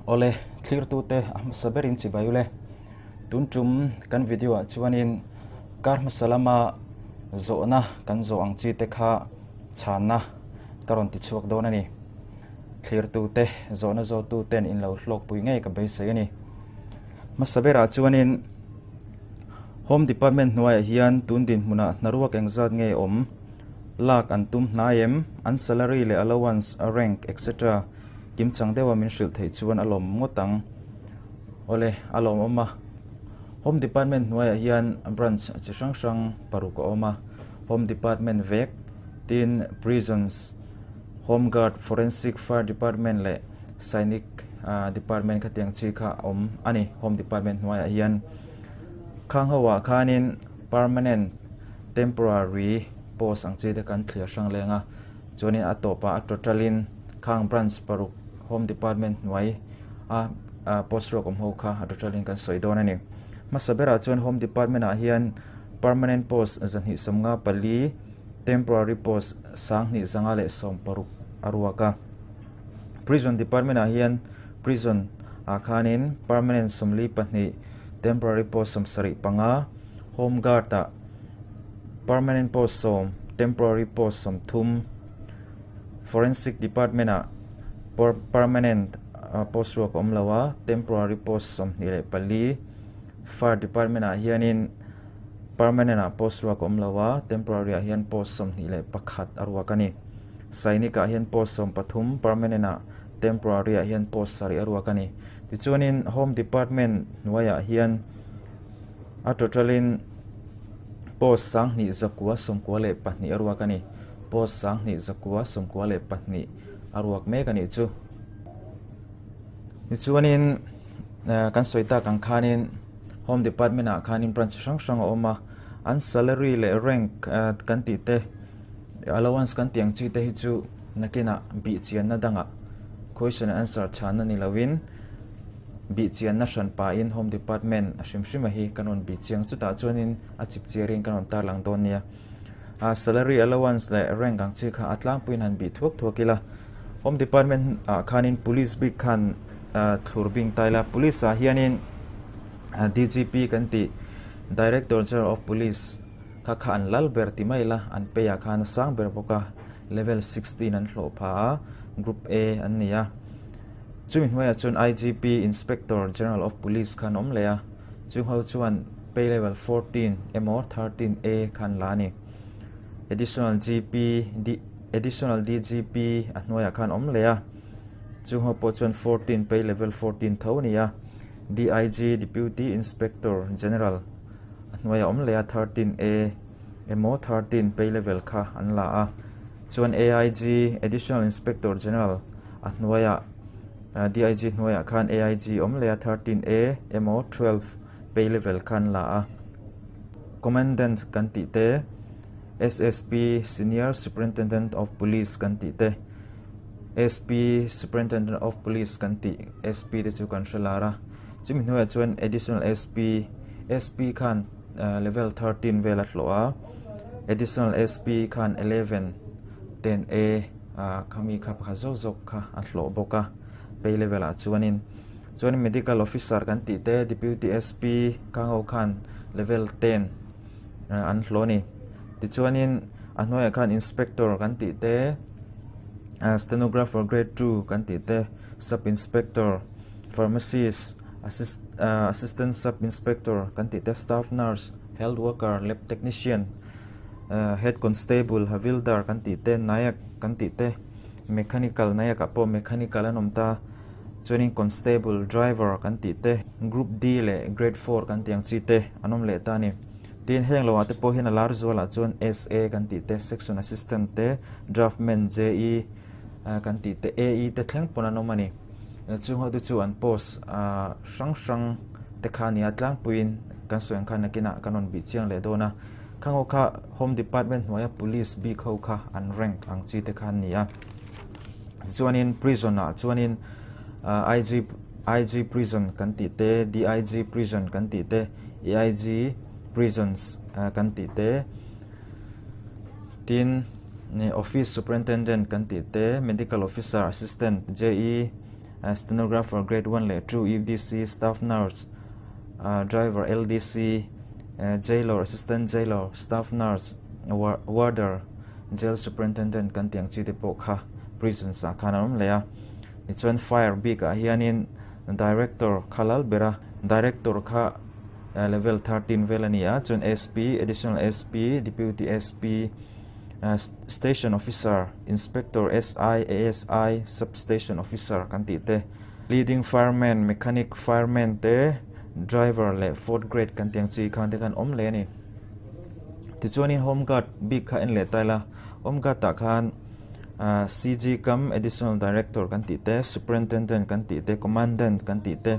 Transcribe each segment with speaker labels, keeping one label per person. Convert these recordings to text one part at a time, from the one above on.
Speaker 1: Awle, thlirtute a hmasa berin chibai ule. Tun tum kan video ah chuanin kar hmasa lama zawhna kan zawh ang chi te kha chhanna ka rawn ti chhuak dawn a ni. Thlirtute, zawhna zawhtuten in lo hlawkpui ngei ka beisei a ni. Hmasa berah chuanin Home Department hnuaiah hian tun dinhmunah hnaruak engzat nge awm, lak an tum hnai em, an salary leh allowance, rank etc. Kimchang deuha min hrilh theih chuan a lawmawm ngawt ang. Awle, a lawmawm a. Home Department hnuaiah hian branch chi hrang hrang paruk a awm a, Home Department vek, tin Prisons, Home Guard, Forensic, Fire Department leh Sainik Department khatiang chi kha a awm a ni Home Department hnuaiah hian. Khang ho ah khanin permanent, temporary post ang chi te kan thlir hrang leng a, chuanin a tawpah a total in khang branch paruk Home Department hnuai a post ruak awm ho kha a total in kan sawi dawn a ni. Hmasa berah chuan Home Department ah hian permanent post 254, temporary post 2516 a ruak a. Prison Department ah hian Prison ah khanin permanent 42, temporary post 75, Home Guard ah permanent post 10, temporary post 30, Forensic Department ah permanent post ruak a awm lo a, temporary post 24, Fire Department ah hianin permanent ah post ruak a awm lo a, temporary ah hian post 21 a ruak a ni. Sainik ah hian post 13, permanent ah temporary ah hian post 7 a ruak a ni. Tichuanin Home Department hnuaiah hian a total in post 2992 a ruak a ni. Post 2992 a ruak mek a nih chu. Tichuanin kan sawi tak ang khanin Home Department ah khanin branch hrang hrang a awm a, an salary leh rank kan tih te, allowance kan tih ang chi te hi chu nakinah bih chianna dangah question and answer chhanna ni lovin bih chianna hran pahin Home Department a hrim hrim a hi kan rawn bih chiang chutah chuanin a chip chiarin kan rawn tarlang dawn nia. A salary allowance leh rank ang chi kha a tlangpuiin han bih thuak thuak ila. Home Department ah khanin Police bik khan thlur bing ta ila. Police ah hianin DGP kan tih Director General of Police kha kha an lal ber ti mai ila an pay ah khan a sang ber bawk a, level 16 an hlawh pha a, Group A an ni a. Chumi hnuaiah chuan IGP Inspector General of Police kha an awm leh a. Chung ho chuan pay level 14 emaw 13 A kha an la a ni. Additional GP, Additional DGP a hnuaiah khan awm leh a, chung ho pawh chuan 14 pay level 14 tho a ni a. DIG, Deputy Inspector General a hnuaiah awm leh a, 13 A emaw 13 pay level kha an la a. Chuan AIG, Additional Inspector General a hnuaiah DIG hnuaiah khan AIG awm leh a, 13 A emaw 12 pay level kha an la a. Commandant kan tih te, SSP, Senior Superintendent of Police kan tih te, SP, Superintendent of Police kan tih SP te chu kan hre lar a. Chumi hnuaiah chuan Additional SP, SP khan level 13 vel a hlawh a, Additional SP khan 11, 10 A khami kha pakhat zawk zawk kha a hlawh bawk a pay level ah chuanin. Chuanin Medical Officer kan tih te Deputy SP khang ho khan level 10 an hlawh a ni. Tichuanin a hnuaiah khan Inspector kan tih te Stenographer Grade 2 kan tih te Sub Inspector, Pharmacist, Assistant Sub Inspector kan tih te Staff Nurse, Health Worker, Lab Technician, Head Constable, Havildar kan tih te, Nayak kan tih te, Mechanical, Nayak ah pawh Mechanical an awm ta, chuanin Constable, Driver kan tih te, Group D leh Grade 4 kan tih ang chi te an awm leh ta a ni. Tin, heng lo ah te pawh hian a lar zual ah chuan SA kan tih te, Section Assistant te, Draftman, JE kan tih te, AE te thleng pawn an awm a ni. Chung ho te chu an post hrang hrang te kha a ni a, tlangpuiin kan sawi ang khan nakinah kan rawn bih chiang leh dawn a. Khang ho kha Home Department hnuaia Police bik ho kha an rank ang chi te kha an ni a. Chuanin prison ah chuanin IG IG prison kan tih te, DIG prison kan tih te, AIG prisons kan tih te, tin office superintendent kan tih te, medical officer assistant, JE. Stenographer Grade One leh Two, UDC, Staff Nurse, Driver, LDC, Jailor, Assistant Jailor, Staff Nurse, Warder, Jail Superintendent kan tih ang chi te pawh kha prisons ah khan an awm leh a. Tichuan Fire bik ah hianin Director kha lal ber a, Director kha level 13 vel a ni a, chuan SP, Additional SP, Deputy SP, Station Officer, Inspector, SI, ASI, Sub Station Officer kan tih te, Leading Fireman, Mechanic Fireman te, Driver leh Fourth Grade kan tih ang chi khan te khan awm leh a ni. Tichuanin Home Guard bik kha en leh ta ila, Home Guard ah khan CG cum Additional Director kan tih te, Superintendent kan tih te, Commandant kan tih te,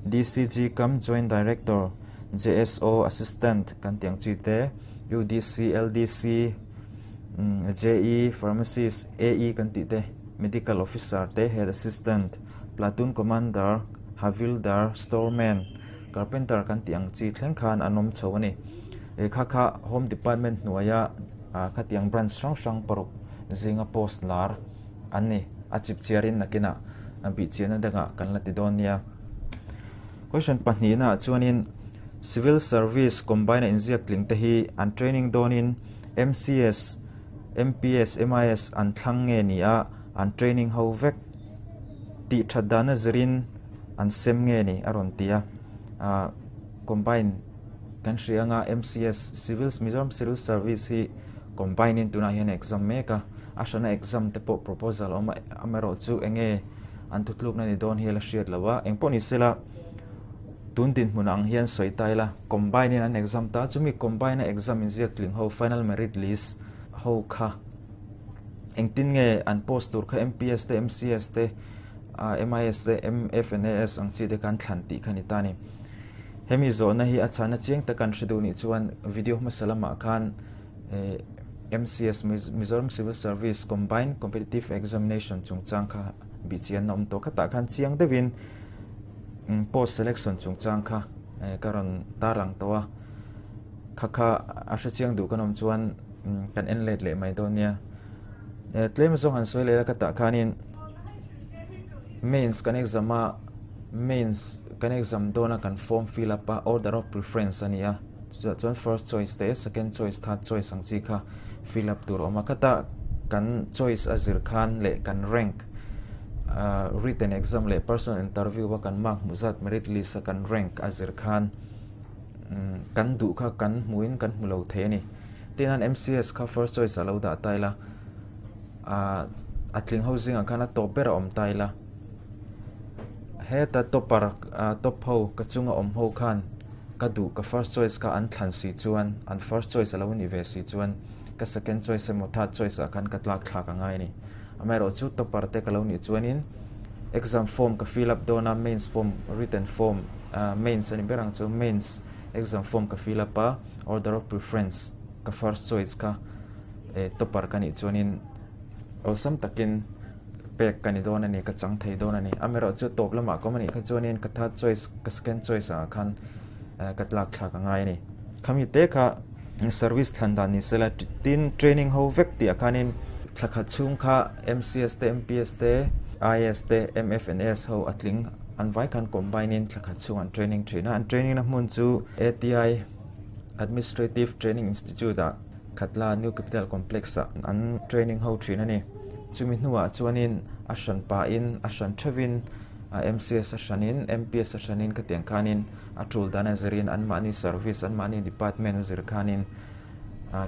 Speaker 1: DCG cum Joint Director, JSO Assistant kan tih ang chi te, UDC, LDC, JE, Pharmacist, AE kan tih te, Medical Officer te, Head Assistant, Platoon Commander, Havildar, Storeman, Carpenter kan tih ang chi thleng khan an awm chho a ni. E kha kha Home Department hnuaia khatiang branch hrang hrang paruk zinga post lar an ni. A chipchiarin nakinah bihchiahna dangah kan la ti dawn nia. Question pahnihnaah chuanin Civil Service Combine a inziak tling te hi an training dawnin MCS, MPS, MIS an thlang nge ni a, an training ho vek tih that dana zirin an sem nge ni a rawn ti a. Combine kan hria anga MCS, Civil, Mizoram Civil Service hi combine in tunah hian exam mek a, a hrana exam te pawh proposal a awm a, amaherawhchu enge an thutlukna ni dawn hi a la hriat lo a, engpawh ni sela tun dinhmun ang hian sawi ta ila combine in an exam ta, chumi combine a exam inziak tling ho final merit list ho kha engtin nge an post tur kha MPS te MCS te MIS te MFNAS ang chi te kha an thlan tih kha ni ta a ni. Hemi zawhna hi a chhana chiang tak an hre duh nih chuan video hmasa lamah khan MCS, Mizoram Civil Service Combined Competitive Examination chungchang kha bihchian a awm tawh. Khatah khan chiang deuhin post selection chungchang kha ka rawn tarlang tawh a. Kha kha a hre chiang duh kan awm chuan kan en let leh mai dawn nia. Tlem zawng han sawi leh la khatah khanin mains kan exam a, mains kan exam dawna kan form fill up a, order of preference a ni a. Chutah chuan first choice te, second choice, third choice ang chi kha fill up tur a awm a. Khata kan choice a zir khan leh kan rank written exam leh personal interview a kan mark hmuh zat merit list a kan rank a zir khan kan duh kha kan hmuhin kan hmu lo thei a ni. Tin an MCS kha first choice ah lo dah ta ila, a tling ho zingah khan a tawp ber a awm ta ila. Heta topper top ho ka chunga awm ho khan ka duh ka first choice kha an thlan si chuan an first choice a lo nih ve si chuan ka second choice emaw third choice ah khan ka tlak thlak a ngai a ni. Amaherawhchu topper te ka lo nih chuanin exam form ka fill up dawn a mains form written form mains a ni ber ang chu mains exam form ka fill up a order of preference ka first choice kha topper ka nih chuanin awlsam takin pek ka ni dawn a ni, ka chang thei dawn a ni. Amaherawhchu tawp lamah ka awm a nih kha chuanin ka third choice, ka second choice ah khan ka tlak thlak a ngai a ni. Khami te kha service thlan dan ni sela tin training ho vek tih ah khanin thla khat chhung kha MCS te, MPS te, IAS te, MFNAS ho a tling an vai khan combine in thla khat chhung an training thin a. An training na hmun chu ATI, Administrative Training Institute ah Khatla New Capital Complex ah an training ho thin a ni. Chumi hnuah chuanin a hran pahin a hran theuhin MCS a hranin MPS a hranin khatiang khanin a tul dan a zirin anmahni service anmahni department a zir khanin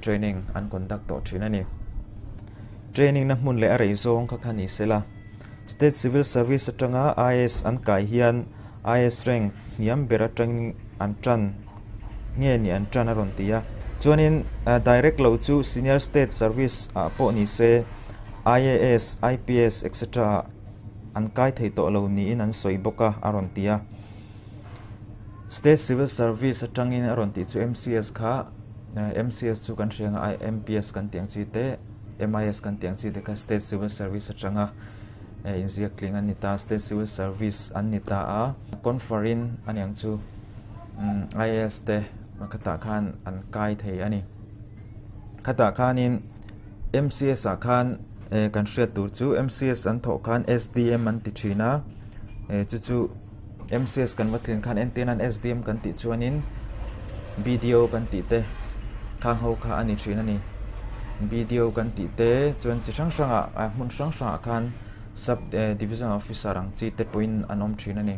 Speaker 1: training an conduct tawh thin a ni. Training na hmun leh a rei zawng kha kha ni sela State Civil Service atanga IAS an kai hian IAS rank hniam ber atangin an tan nge ni an tan a rawn ti a. Chuanin direct lo chu Senior State Service ah pawh ni se IAS, IPS etc ah an kai thei tawh lo niin an sawi bawk a a rawn ti a. State Civil Service atangin a rawn tih chu MCS kha MCS chu kan hria anga MPS kan tih ang chi te MIS kan tih ang chi te kha State Civil Service atanga inziak tling an ni ta, State Civil Service an ni ta a, confer-in a niang chu IAS te khatah khan an kai thei a ni. Khatah khanin MCS ah khan kan hriat tur chu MCS an thawh khan SDM an ti thin a. Chu chu MCS kan va tlin khan entir nan SDM kan tih chuanin BDO kan tih te khang ho kha a ni thin a ni. BDO kan tih te chuan chi hrang hrangah hmun hrang hrangah khan Sub Division Officer ang chi te pawhin an awm thin a ni.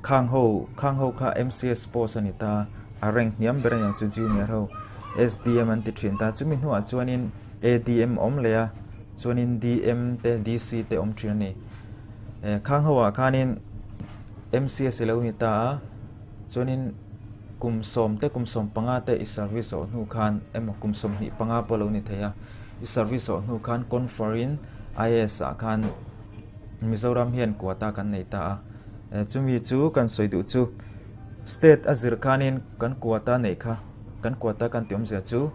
Speaker 1: Khang ho khang ho kha MCS post a ni ta, a rank hniam ber a niang chu Junior ho SDM an ti thin ta. Chumi hnuah chuanin ADM a awm leh a, chuanin DM te DC te awm thin a ni. Khang ho ah khanin MCS i lo ni ta a, chuanin kum sawm te kum 15 te i service awh hnu khan emaw kum 25 pawh a lo ni thei a, i service awh hnu khan confer in IAS ah khan Mizoram hian quota kan nei ta a, chumi chu kan sawi duh chu state a zir khanin kan quota neih kha kan quota kan tih awmzia chu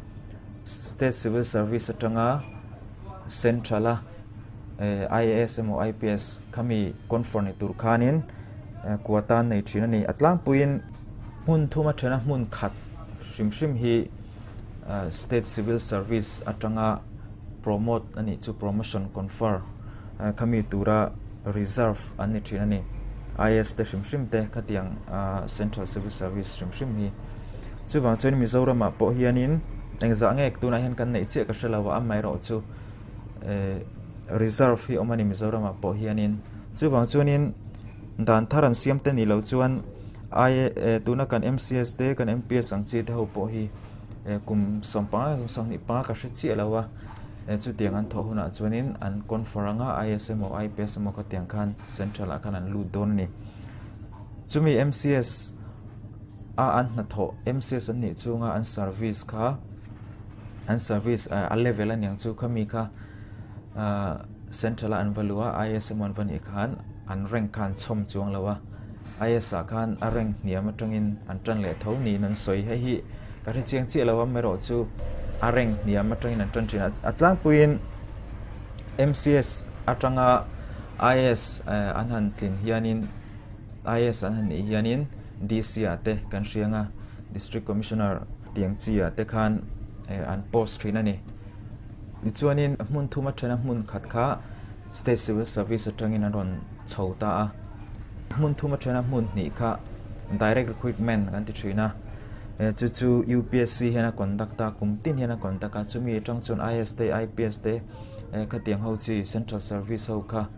Speaker 1: state civil service atanga central a IAS emaw IPS khami confer ni tur khanin quota an nei thin a ni. A tlangpuiin hmun thum a thena hmun khat hrim hrim hi state civil service atanga promote a nih chu promotion confer khami tura reserve an ni thin a ni. IAS te hrim hrim te khatiang central civil service hrim hrim hi. Chuvang chuan Mizoramah pawh hianin engzah nge tunah hian kan neih chiah ka hre lo a, amaherawhchu reserve hi awm a ni Mizoramah pawh hianin chuvang chuanin dan thar an siam te ni lo chuan ai tuna kan MCS te kan MPS ang chi te ho pawh hi kum 15 kum 25 ka hre chiah lo a chutiang an thawh hunah chuanin an confer anga IAS emaw IPS emaw khatiang khan central ah khan an lut dawn a ni chumi MCS a an hnathawh MCS an nih chunga an service kha an service a level a niang chu khami kha central a an va luh a IAS emaw an va nih khan an rank kha an chhawm chuang lo a IAS ah khan a rank hniam atangin an tan leh tho niin an sawi hei hi ka hre chiang chiah lo a amaherawh chu a rank hniam atangin an tan thin a a tlangpuiin MCS atanga IAS an han tlin hianin IAS an han nih hianin DC ah te kan hriang a District Commissioner tiang chi ah te khan an post thin a ni. Tichuanin hmun thum atana hmun khat kha State Civil Service atangin an rawn chho ta a. Hmun thum atana hmun hnih kha Direct Recruitment kan ti thin a. Chu chu UPSC hian a conduct a, kum tin hian a conduct a. Chumi atang chuan IAS te IPS te khatiang ho chi Central Service ho kha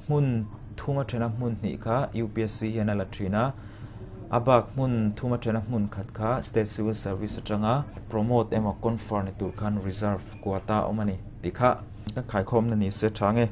Speaker 1: hmun thum atana hmun hnih kha UPSC hian a la thin a. A bak hmun thum atana hmun khat kha State Civil Service atanga promote emaw confer ni tur khan reserve quota a awm a ni tih kha kan khaikhawmna ni se tha nge.